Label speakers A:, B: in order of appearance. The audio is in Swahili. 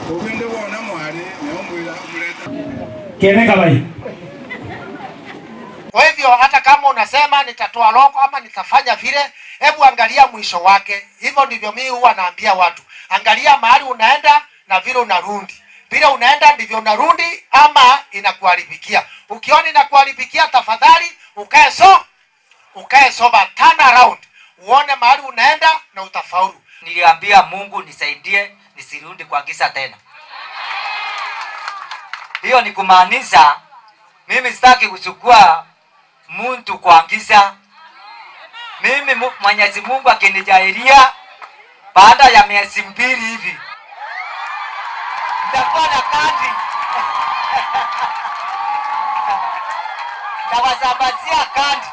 A: Ugende wona mwari ne omwira umuleta.
B: Keneka bai.
C: Kwa hivyo hata kama unasema nitatoa loko ama nitafanya vile, hebu angalia mwisho wake. Hivyo ndivyo mimi huwa naambia watu. Angalia mahali unaenda na vile unarudi. Vile unaenda ndivyo unarudi ama inakuharibikia. Ukiona inakuharibikia tafadhali ukae sober, turn around. Uone mahali unaenda na utafaulu.
D: Niliambia Mungu nisaidie nisirudi kwa giza tena. Hiyo ni kumaanisha mimi sitaki kuchukua mtu kwa giza. Mimi Mwenyezi Mungu akinijalia baada ya miezi 2 hivi nitakuwa na kadi. Nitawasambazia kadi.